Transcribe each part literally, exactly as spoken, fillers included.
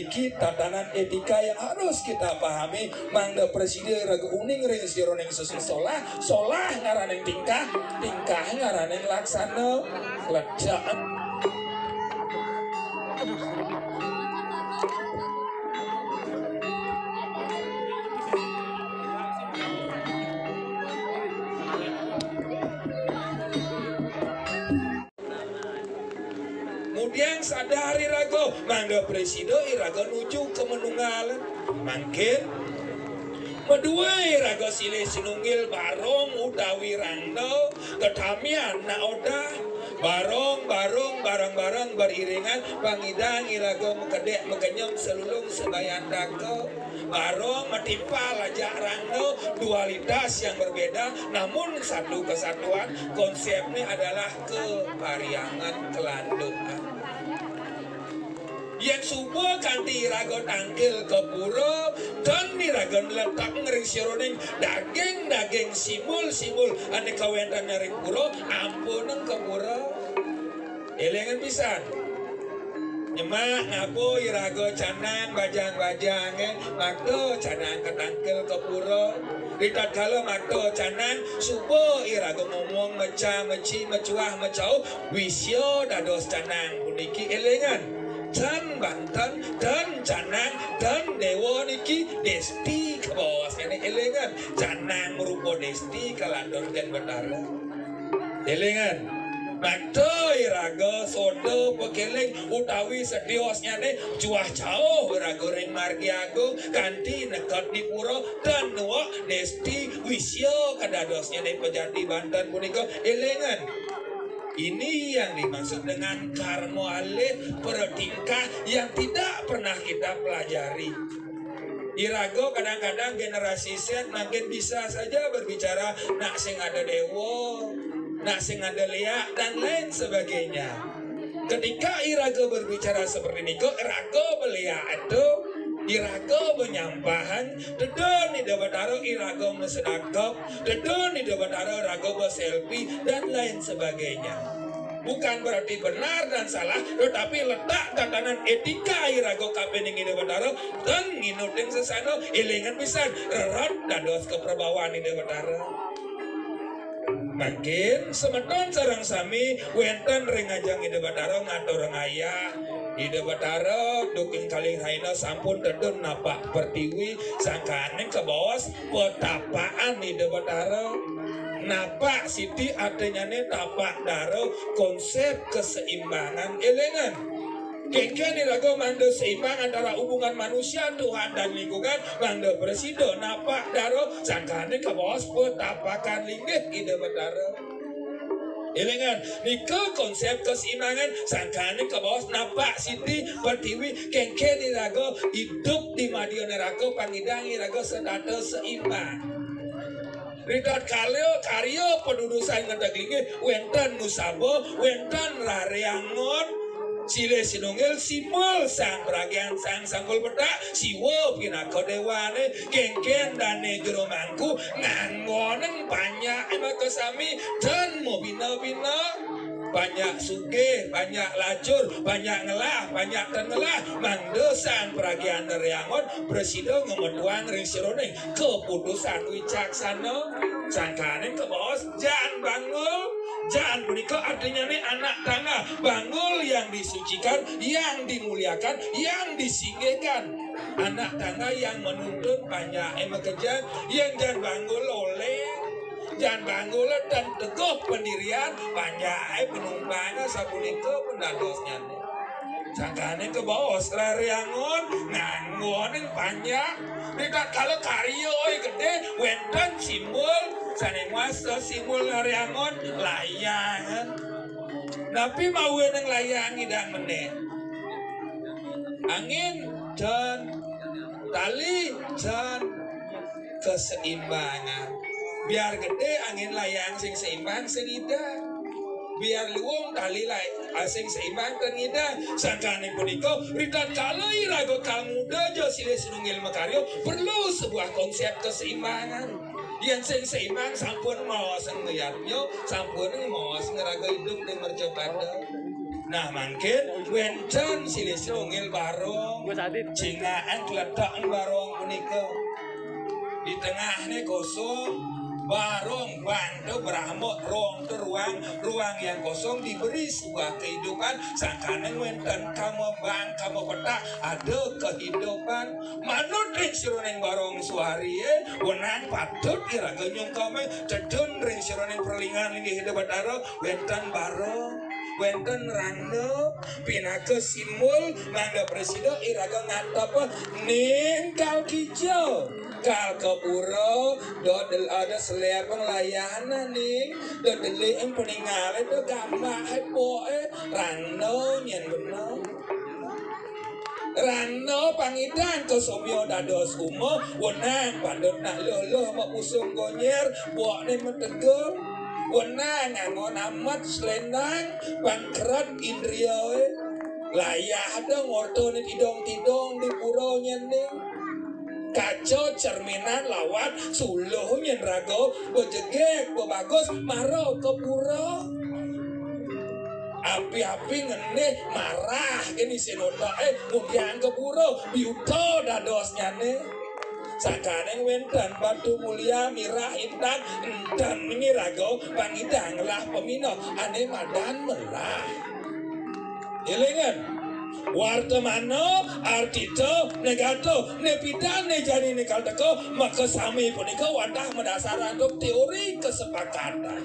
Iki tatanan etika yang harus kita pahami, mangda prasida iraga uning ring sajeroning sesolah, solah ngaraning tingkah, tingkah ngaraning laksana. Lecak. Kemudian sadar iraga, mangda prasida iraga nuju ka manunggal. Mangkin madua iraga silih sinunggil barong utawi rangda, katamian naodah, barong, barong, bareng-bareng beriringan, pang nyidang iraga makedek makenyem salulung sabayantaka. Barong matimpal ajak rangda, dualitas yang berbeda, namun satu kesatuan, konsepnya adalah keparhyangan, kelanduan. Yen suba kanti iraga tangkil ka pura, tan iraga nletak ring sajeroning daging-daging simbol-simbol ane kawenten ring pura, ampunang ka pura. Elingan pisan. Nyemak ngaba iraga canang bajang-bajange, makta canang katangkil ka pura. Ritatkala makta canang, suba iraga ngomong meca-meci, mecuah-mecauh, wisia dados canang puniki. Elingan, tan banten, tan canang, tan dewa niki, desti kabaosnyane. Elingan, canang rupa desti kalantur Ida Batara. Elingan, makta iraga soda pakeling utawi setiosnyane cuah-cauh iraga ring margi agung kanti neked di pura, tan nuek desti wisia kadadosnyane pejati banten punika. Elingan, ini yang dimaksud dengan karma alih, pratingkah yang tidak pernah kita pelajari. Iraga kadang-kadang generasi Z mangkin bisa saja berbicara nak sing ada dewa, nak sing ada leak, dan lain sebagainya. Ketika iraga berbicara seperti nika, iraga beleak itu, iraga benyampahan, tedun Ida Batara iraga masedakep, tedun Ida Batara iraga beselfie, dan lain sebagainya. Bukan berarti benar dan salah, tetapi letak tatanan etika iraga kapining Ida Batara, ten nginutin sesana, elingan pisan, rerat dados kaprabawan Ida Batara. Mangkin semeton sareng sami wenten ring ajeng Ida Batara ngaturang ayah. Ida Batara duking kalih rahina sampun tedun napak pertiwi, sangkaning kabaos petapakan Ida Batara. Napak siti artinyane tapak dara, konsep keseimbangan. Elingan. Kengken iraga mangda seimbang antara hubungan manusia, Tuhan, dan lingkungan, mangda prasida napak dara, sangkaning kabaos petapakan linggih Ida Batara. Elingan, nika konsep keseimbangan, sangkaning kabaos napak siti pertiwi, kengken iraga idup di madya neraka, pang nyidang iraga setata seimbang. Ritatkala karya padudusan ngedeg linggih, wenten nusaba, wenten rariangon, silih sinunggil simbol Sang Pragyan, Sang Sangkul Petak, Siwa pinaka dewane, kengken dane jero mangku, nganggonang panyake makasami, tan mabina-bina. Banyak sugih, banyak lacur, banyak ngelah, banyak tan ngelah, mangda Sang Pragyan Rariangon prasida ngametuang ring sajeroning kaputusan wicaksana. Sangkaning kabaos Jan Banggul. Jan punika artinyane anak tangga. Banggul yang disucikan, yang dimuliakan, yang disinggihkan. Anak tangga yang menuntun panyake makejan, yen Jan Banggul oleng, Jan Banggul tan teguh pendirian, panyake penumpang sapunika pendadosnyane. Sangkane kabaos rariangon, nganggoning panjak. Ritatkala karya oi gede, wenten simbol sane ngwasta simbol rariangon, layangan. Napi mawinan layang nyidang menék? Angin, jan. Tali, jan. Keseimbangan. Biar gedé angin layang sing seimbang, sing nyidang. Biar luung tali lay-, ah, sing seimbang, tan nyidang. Sangkaning punika, ritatkala iraga kal muda ja silih sinunggil makarya, perlu sebuah konsep keseimbangan. Yén sing seimbang sampun maos ngayatnya, sampun maos ngraga idup ning mercapada. Nah, mangkin wénten silih sinunggil barong. Cingakan kletekan barong punika. Di tengahné kosong, barong bang to brahma, rong to ruang, ruang yang kosong diberi sebuah kehidupan, sangkaning wénten kama bang, kama petak, ada kehidupan. Manut ring sironing barong suarié, wenang patut iraga nyungkemé, tedun ring sironing pralingahan linggih Ida Batara, wénten barong, wénten rangda, pinaka simbol mangda prasida iraga ngatep ning kal kija, kal ka pura, dot del-, ada selebang layahna ning, dot delik paningalé, dot gamah boké, rangda nyén bener. Rangda pangidang ka somya dados uma, wenang patut nak luh-luh mapusung gonyér, bokné mategul. Wenang nganggon amet selendang, pangkeret indriaé. Layah da ngorta né tidong-tidong di pura nyén ning. Kaca cerminan lawat suluh nyén raga, bejegég, bebagus, mara ka pura. Api-api ngendih marah kéné senotaké, ngudiang ka pura, biuta dadosnyané. Sangkaning wénten batu mulia, mirah, intan, énten iraga pangidang ngelah pamina, ané madan melah. Élingang, wartamana, artita, negata, né pidan, né jani, né kal teka, makasami punika wantah madasar antuk teori kesepakatan.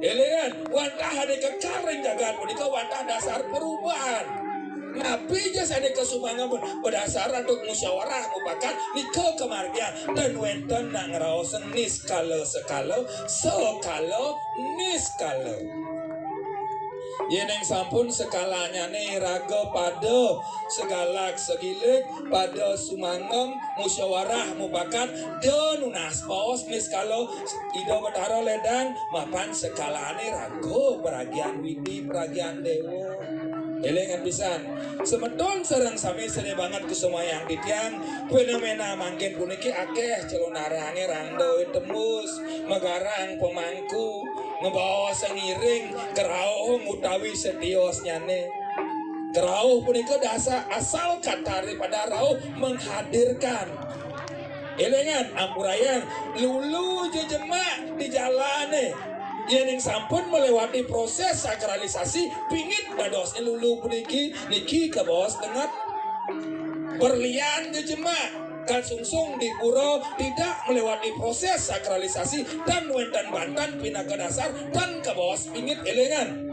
Élingang, wantah ané kekal ring jagat punika wantah dasar perubahan. Napi ja sané kasumangem madasar antuk musyawarah mupakat, nika kamargiang, tan wénten nak ngraos niskala sekala, sekala niskala. Yéning sampun sekalanyané iraga pada segalak segilik, pada sumangem, musyawarah, mupakat, da nunas baos niskala Ida Batara ledang mapan sekalané raga pragian Widi, pragian Déwa. Élingang pisan, semeton sareng sami sané banget kusumayang titiang, fenomena mangkin puniki akéh calonarangé rangda tembus, magarang pamangku, ngabaos ngiring, karauh utawi setiosnyané. Karauh punika dasar asal kata daripada rauh, menghadirkan. Élingang, ampurayang, lulu jejemak di jalané. Yéning sampun melewati proses sakralisasi, pingit dadosné lulu puniki, niki kabaos tenget. Berlian jejemak, kasungsung di pura, tidak melewati proses sakralisasi, tan wénten banten pinaka dasar, tan kabaos pingit, élingang.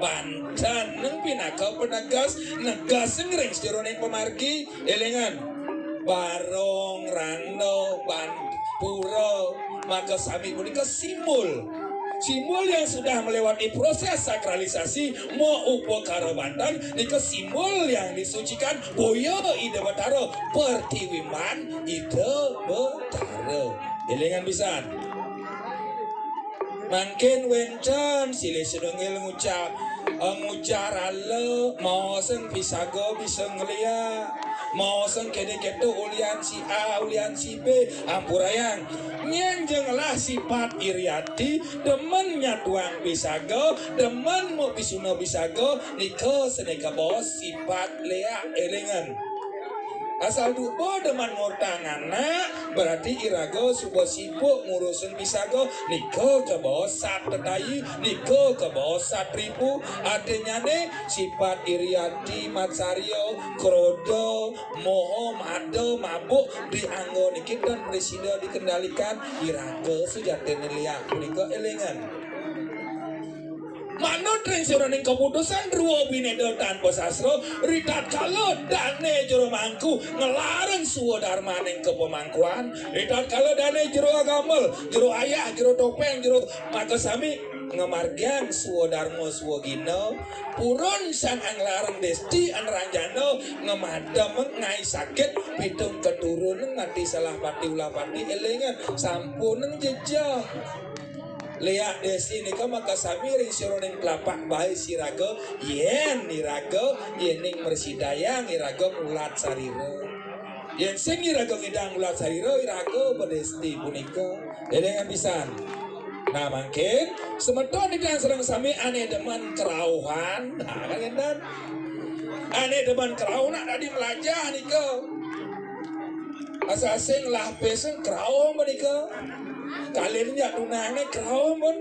Banten nang pinaka penegas, negas ring sajeroning pamargi, élingang. Barong, rangda, ban-, pura, makasami punika simbol. Simbol yang sudah melewati proses sakralisasi, maupakara banten, nika simbol yang disucikan, boya Ida Batara, pertiwimban Ida Batara. Élingang pisan. Mangkin wénten silih sinunggil ngucap, eh, ngujar ala, maosang pisaga bisa ngléak, maosang kéné kéto ulian si A, ulian si B, ampurayang. Nyén ja ngelah sipat iri ati, demen nyatuang pisaga, demen mapisuna pisaga, nika sané kabaos sipat léak, élingang. Asal dupa demen ngortang anak, berarti iraga suba sibuk ngurusin pisaga, nika kabaos sat tetai, nika kabaos sat tripu, artinyané sipat iri ati, matsarya, kroda, moha, mada, mabuk, dianggo niki tan prasida dikendalikan, iraga sujatiné léak punika, élingang. Manut ring sajeroning kaputusan drua binéda tanpa sastra, ritatkala dané jero mangku nglarang swadarmaning kapamangkuan, ritatkala dané jero agambel, jero ayah, jero topéng, jero makasami ngamargiang swadarma swagina, purun sang anglarang désti anranjana ngamadem ngai sakit, pitung keturun mati salah pati ulah pati, élingang sampun jejeh. Léak désti nika makasami ring sajeroning tlapak bai siraga, yén iraga, yéning mrasidayang iraga mulat sarira. Yén sing iraga ngidang mulat sarira, iraga badésti punika. Élingang pisan. Nah, mangkin semeton titiang sareng sami ané demen kerauhan. Nah, kan énten. Ané demen kerauh nak dadi melajah nika. Asasing lah pesen kerauh menika. Kalin jak tunangné kerauh pun.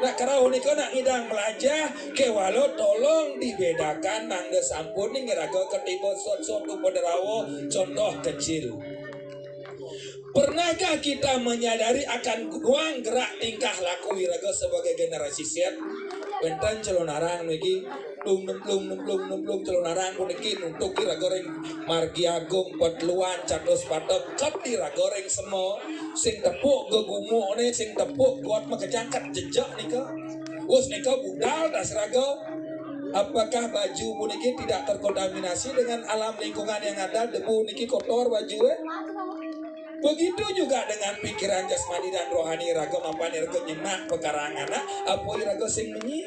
Nak kerauh nika nak ngidang melajah, kéwala tolong dibedakan mangda sampun iraga katiba sot-sot upadrawa, contoh kecil. Pernahkah kita menyadari akan ruang gerak tingkah laku iraga sebagai generasi Z? Wénten calonarang niki, nemplung, nemplung, nemplung, nemplung calonarang puniki nuntuk iraga ring margi agung patluan catus patep ket iraga ring sema, sing tepuk gegumukné, sing tepuk got makejang ket jejak nika. Wus nika budal das raga. Apakah baju puniki tidak terkontaminasi dengan alam lingkungan yang ada? Debu niki kotor baju, eh? Begitu juga dengan pikiran jasmani dan rohani iraga, mapan iraga nyemak pekarangan, ah, apa iraga sing menyi?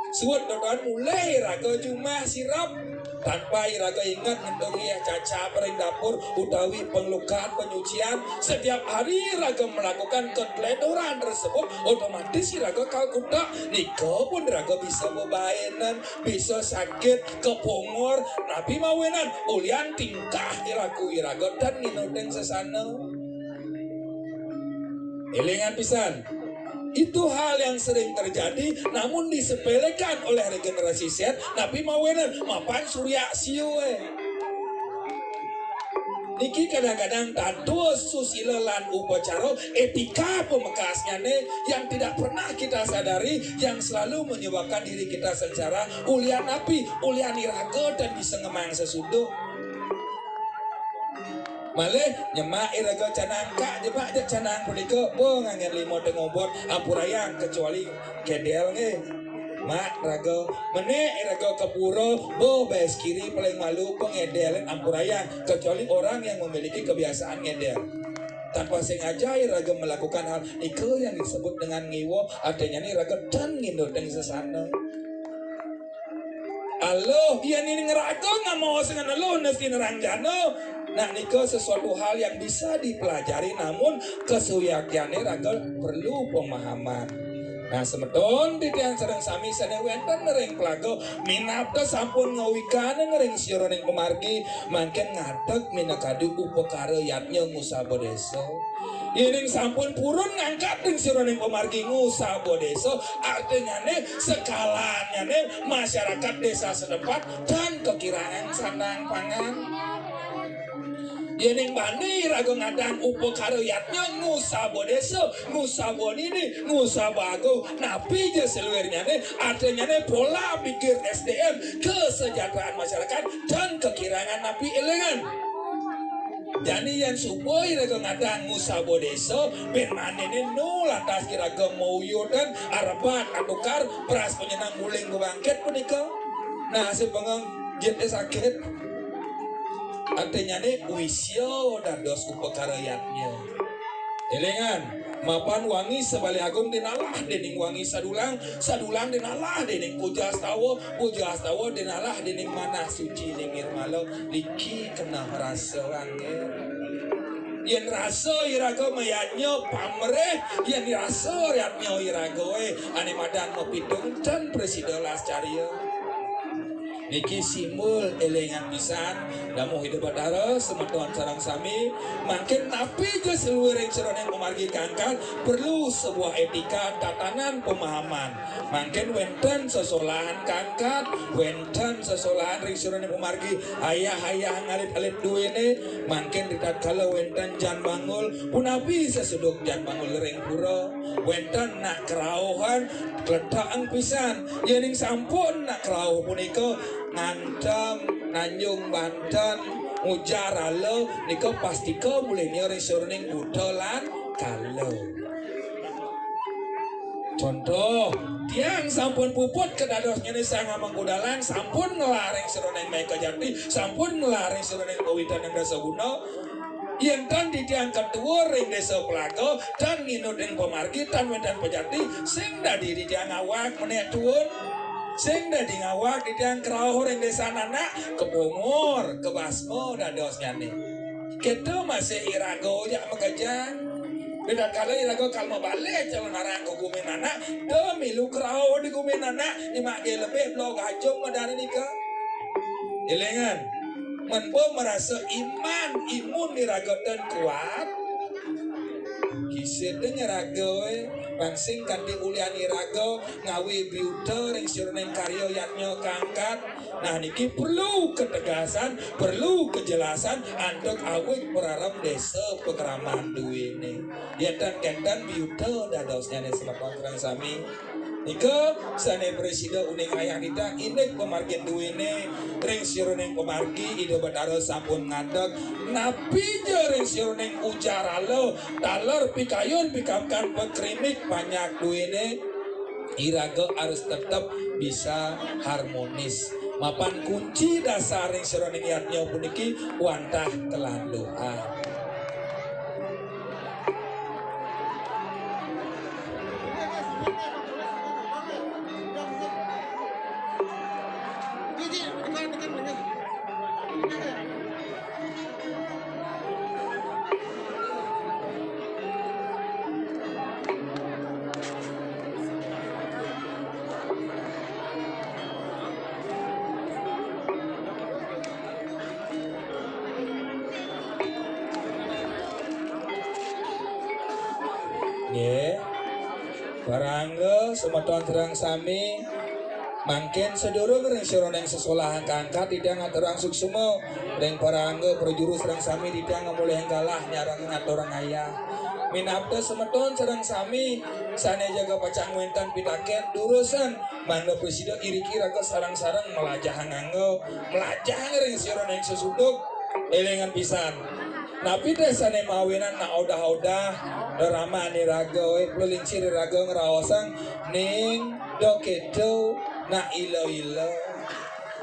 Suud dodoan mulih iraga jumah sirep. Tanpa iraga inget ngentungi cacap ring dapur utawi penglukat penyucian, setiap hari iraga melakukan keteledoran tersebut, otomatis iraga kalkutak. Nika pun iraga bisa bebaénan, bisa sakit, kapongor, napi mawinan ulian tingkah laku iraga tan nginutin sesana. Élingan pisan, itu hal yang sering terjadi namun disepelekan oleh regenerasi Z, napi mawinan mapan surya siu, eh. Niki kadang-kadang dados susila lan upacara, etika pamekasnyané yang tidak pernah kita sadari, yang selalu menyebabkan diri kita sengsara. Ulian napi? Ulian iraga tan bisa ngemang sesuda. Malih nyemak iraga canang, kak, nyemak ja canang punika, bo nganggén lima tengobot, ampurayang kecuali kedél nggih. Mak raga, menék iraga ka pura, bo bais kiri paling malu pangedél, ampurayang kecuali orang yang memiliki kebiasaan ngedél. Tanpa sengaja iraga melakukan hal nika yang disebut dengan ngiwa, artinya iraga tan nginutin sesana. Aluh, yén iraga ngamaos dengan aluh nesti nerangjana. Nah, nika sesuatu hal yang bisa dipelajari, namun kasuyaktiané raga perlu pemahaman. Nah, semeton titiang sareng sami sané wénten ring plaga, minab ta sampun ngawikan ring siuruning pamargi, mangkin ngadeg minakadi upakara yadnya ngusaba désa. Yéning sampun purun ngangkat ring siuruning pamargi ngusaba désa, artinyané sekalannyané masyarakat désa setempat tan kakirangan sandang pangan. Yéning bani iraga ngadang upakara yadnya ngusaba désa, ngusaba nini, ngusaba agung, napi ja saluirnyané, artinyané pola pikir S D M kesejahteraan masyarakat tan kakirangan napi élingan. Jani yén suba iraga ngadang ngusaba désa, bin maniné nu lantas iraga mauyudan, arebat atukar, bras panyeneng muling bebangkit punika. Nah, sing bengong jit sakit. Artinyané wisia dados upakara yadnya. Élingan, mapan wangi sabali agung dinalah déning wangi sadulang, sadulang dinalah déning puja astawa, puja astawa dinalah déning manah suci ning nirmala, niki keneh rasa anggén. Yén rasa iraga mayadnya pamrih, yén rasa yadnya iraga, eh, ané madan mapitung tan prasida lascarya. Niki simbol élingan pisan, damuh Ida Batara, semeton sareng sami, mangkin napi ja saluiring sajeroning pamargi kangkat, perlu sebuah etika, tatanan, pemahaman. Mangkin wénten sesolahan kangkat, wénten sesolahan ring sajeroning pamargi, ayah-ayah ngalit-alit duéné, mangkin ritatkala wénten jan bangul, punapi sesuduk jan bangul ring pura, wénten nak kerauhan, kleteng pisan. Yéning sampun nak kerauh punika ngantem, nanjung banten, ngujar rala, nika pastika mulihnya ring sajeroning buta lan kala. Contoh, tiang sampun puput kadadosnyané Sang Amang Kudalang, sampun ngelah ring sajeroning Mega Jati, sampun ngelah ring sajeroning Pawitan Dasa Guna. Yén tan titiang katuun ring désa Pelaga, tan nginut ring pamargi, tan wénten pejati, sing dadi titiang awak menék tuun. Sing dadi ngawak titiang kerauh ring désa anak, kapongor, kabasma dadosnyané. Kéto masih iraga jak makejang. Ritatkala iraga kal mabalih calon arang ka gumin anak, da milu krauh di gumin anak, nyemak gé lebih blog ajung madani nika. Élingan, mén ba marasa iman imun iraga tan kuat, kisid da iraga, wé, pang sing kanti ulihan iraga ngawé biuta ring sajeroning karya yadnya kaangkat. Nah, niki perlu ketegasan, perlu kejelasan antuk awig pararem désa pakraman duéné. Yén tan kénten biuta dadosnyané semeton sareng sami. Nika sané prasida uning ayah nitah indik pamargin duéné ring sajeroning pamargi Ida Batara sampun ngadeg. Napi ja ring sajeroning ujar ala, taler pikayun pikamkan pakrimik panjak duéné, iraga harus tetep bisa harmonis. Mapan kunci dasar ring sajeroning yadnya puniki wantah kalanduhan. Nggih. Parangga semeton sareng sami, mangkin sadurung ring sajeroning sesolahan kaangkat, titiang ngaturang suksma. Ring parangga prajuru sareng sami, titiang ngamolihang galah nyarengin ngaturang ayah. Minabda semeton sareng sami sané jaga pacang wénten pitakén, durusang mangda prasida iriki raga sareng-sareng mlajahang angga, mlajahang ring sajeroning sesuduk. Élingang pisan. Napi té sané mawinan nak odah-odah, rerama iraga, wé, pralingsir iraga ngraosang, ning da kéto nak ila-ila.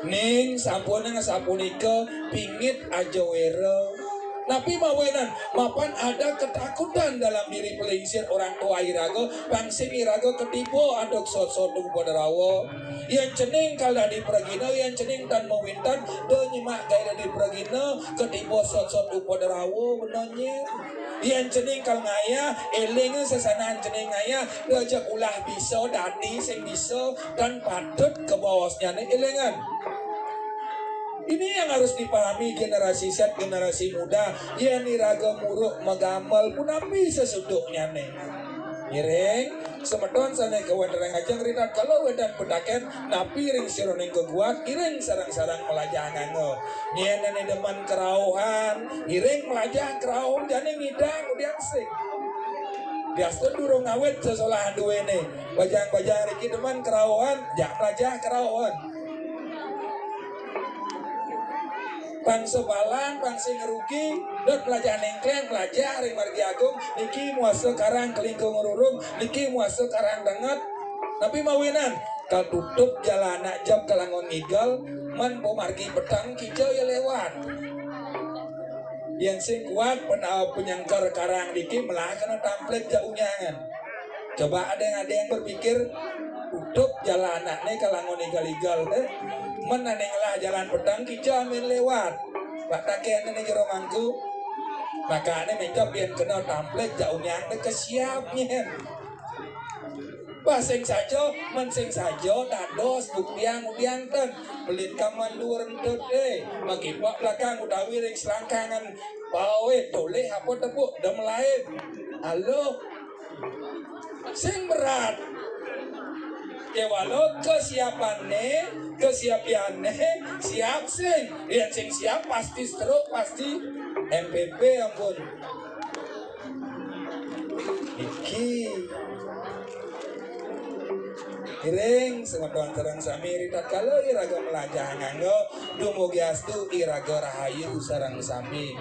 Ning sampunang sapunika pingit aja wéra. Napi mawinan? Mapan ada ketakutan dalam diri pralingsir orang tua iraga, pang sing iraga katiba antuk sot-sot upadrawa. Yén cening kal dadi pragina, yén cening tan mawinan, da nyemak gaé dadi pragina, katiba sot-sot upadrawa, bener nyén. Yén cening kal ngayah, éling sasanan cening ngayah, da jeg ulah bisa dadi sing bisa, tan patut kabaosnyané, élingang. Ini yang harus dipahami generasi Z, generasi muda. Yén iraga muruk magamel, punapi sesuduknyané? Ngiring, semeton sané kawéntenan ajeng, ritatkala wénten pitakén, napi ring sajeroning geguat, ngiring sareng-sareng mlajahang angga. Yén ané demen kerauhan, ngiring mlajah kerauh, jani ngidang udian sing. Biasa durung ngawit sesolahan duéné. Bajang-bajang riki demen kerauhan, jak mlajah kerauhan. Pang sebalan, pang sing rugi, dot mlajah nengkleng, mlajah ring margi agung, niki muasa karang kalingkung rurung, niki muasa karang denget. Napi mawinan? Kal tutup jalan anak jep kalangun ngigel, mén pamargi peteng kija ya lewat. Yén sing kuat pen-, ah, panyengker karang niki melah kena tamplit jak unyangan. Coba ada yang, ada yang berpikir, tutup jalan anakné kalangun igel-igel té. Mén ané ngelah jalan peteng kija amin lewat. Bak takéné jero mangku. Makané mencop yén kena tamplit jak unyang té kesiap nyén. Wah, sing saja, mén sing saja, dados buktiang udiang ten. Pelit kaman luar entut, eh. Makipak belakang utawi ring selangkangan. Pawé tolih apa tepuk, dem lain. Halo. Sing berat. Kéwala kesiapané, kesiapiané, siap sing. Yén sing siap, pasti stroke, pasti M P P, ampun. Iki. Ngiring, semeton sareng sami, ritatkala iraga mlajah nganggo, dumugi astu iraga rahayu sareng sami.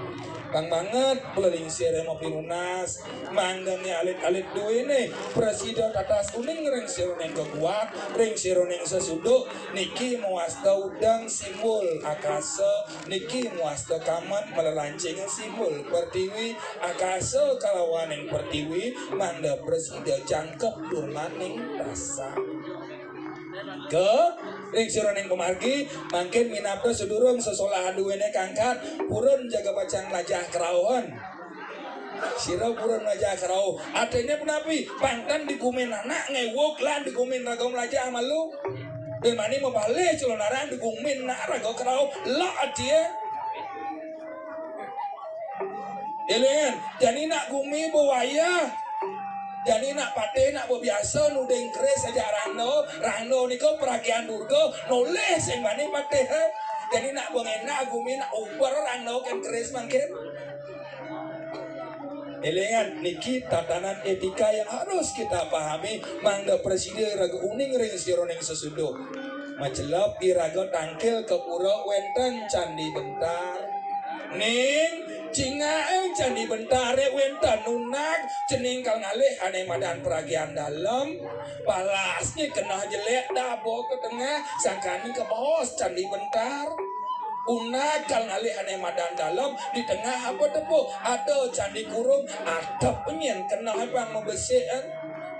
Pang banget, kula lingsir mapinunas, mangdané alit-alit duéné, prasida tatas uning ring sajeroning geguat, ring sajeroning sesuduk, niki mawasta udeng simbol akasa, niki mawasta kaman malelancing simbol pertiwi, akasa kalawaning pertiwi, mangda prasida jangkep durmaning rasa. Ke ring sajeroning pamargi, mangkin minabda sadurung sesolahan duéné kaangkat, purun jaga pacang mlajah kerauhan. Sira purun mlajah kerauh. Artiné punapi? Pang tan digumin anak ngéwuk lan digumin raga mlajah malu. Bén mani mabalih culonarang digumin nak raga kerauh. Lok atié. Élingan, jani nak gumi bawayah. Jani nak patih nak babiasa nuding keris ajak rangda. Rangda nika peragian Durga, nolih sing bani patih. Jani nak bangéndah gumi nak uber rangda kén keris mangkin. Élingan, niki tatanan étika yang harus kita pahami, mangda prasida iraga uning ring sajeroning sesudo. Macelep iraga tangkil ka pura wénten Candi Bentar. Ning, cingaking Candi Bentaré wénten unag, cening kal ngalih ané madan peragian dalem, palasné keneh jelék daba ka tengah, sangkaning kabaos Candi Bentar. Unag kal ngalih ané madan dalem, di tengah apa tepuk? Ada Candi Kurung, atep nyén keneh pang mabesik, kan?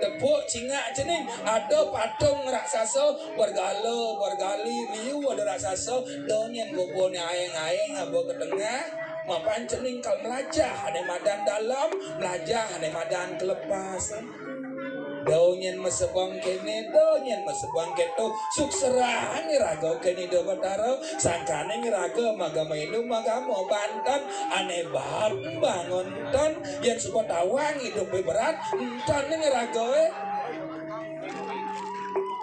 Tepuk cingak cening, ada patung raksasa, bergala, bergali, liu ada raksasa, da nyén gogoné aéng-aéng aba ka tengah, mapan cening kal mlajah ané madan dalem, mlajah ané madan kalepas. Da nyén masebeng kéné, da nyén masebeng kéto, suksrahang iraga kén Ida Batara, sangkaning iraga magama Hindu, magama Banten, ané baat bangun ten, yén suba tawang idupé berat, enten iraga, é.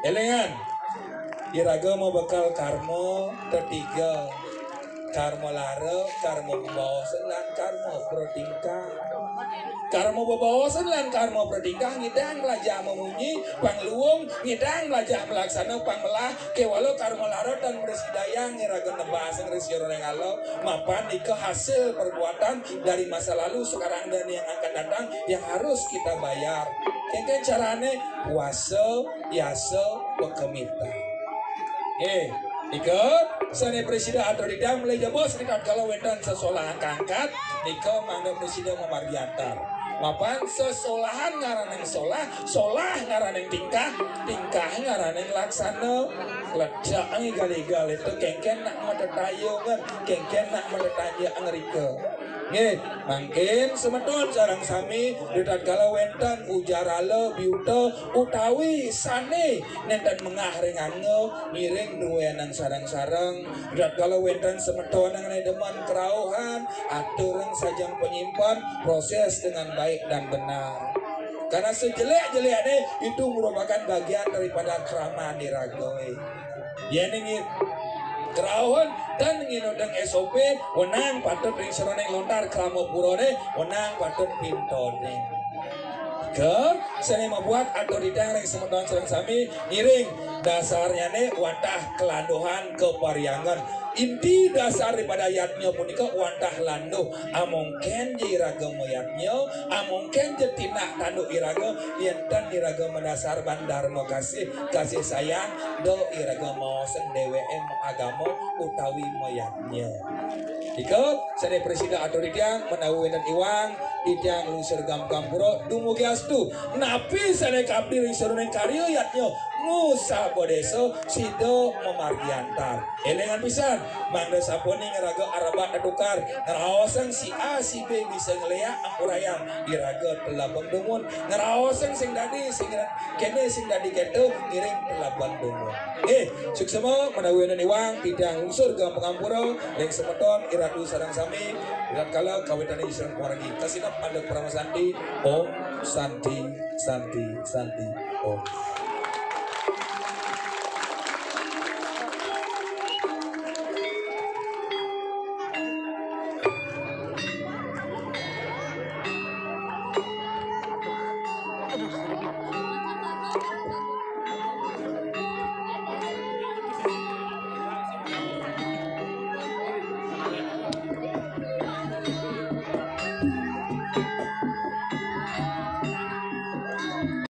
Élingan, iraga mabekel karma tetiga. Karma lara, karma bebaosan, lan karma pratingkah. Karma bebaosan lan karma pratingkah ngidang mlajah mamunyi, pangluung, ngidang mlajah malaksana, pangmelah, kéwala karma lara tan mrasidayang iraga nebasang ring sajeroning ala, mapan nika hasil perbuatan dari masa lalu, sekarang, dan yang akan datang yang harus kita bayar. Kénkén carané? Puasa, yasa, pakemitan. Nggih, nika sané prasida atur titiang malih jebos ritatkala wénten sesolahan kangkat, nika mangda prasida mamargi antar. Mapan sesolahan ngaraning solah, solah ngaraning tingkah, tingkah ngaraning laksana. Kledak ngigal-igal itu kénkén nak matetayungan, kénkén nak matetanjak ngrika. Nggih, mangkin semeton sareng sami, ritatkala wénten ujar ala, biuta, utawi sané nénten mengah ring angga, ngiring druénang sareng-sareng. Ritatkala wénten semeton ané demen kerauhan, aturang sajeng panyimpen, proses dengan baik dan benar. Karena sejelek-jeleknya itu merupakan bagian daripada krama iraga. Yén ngi-, kerauhan tan nginutang S O P, wenang patut ring sajeroning lontar krama purané, wenang patut pintoné. Nika sané mabuat atur titiang ring semeton sareng sami, ngiring dasarnyané wantah kalanduhan kaparhyangan. Inti dasar daripada yadnya punika wantah landuh. Amongkén ja iraga mayadnya, amongkén ja tindak tanduk iraga, yén tan iraga madasar ban darma kasih, kasih sayang, da iraga maosang déwéké maagama utawi mayadnya. Nika sané prasida atur titiang, menawi wénten iwang, titiang lungsur gampura, dumugi astu. Napi sané kabdi ring sajeroning karya yadnya, ngusaba désa, sida mamargi antar. Élingan pisan, mangda sapunika iraga arebat tetukar, ngraosang si A, si B bisa ngléak, ampurayang, iraga telebang dumun, ngraosang sing dadi, sing ra-, kéné sing dadi kéto, ngiring telebang dumun. Eh, suksma menawi wénten iwang, titiang lungsur gampura ring semeton, iratu sareng sami, ritatkala kawitané sareng pamargi. Kasineb antuk parama santi, Om Santi, Santi, Santi, Om.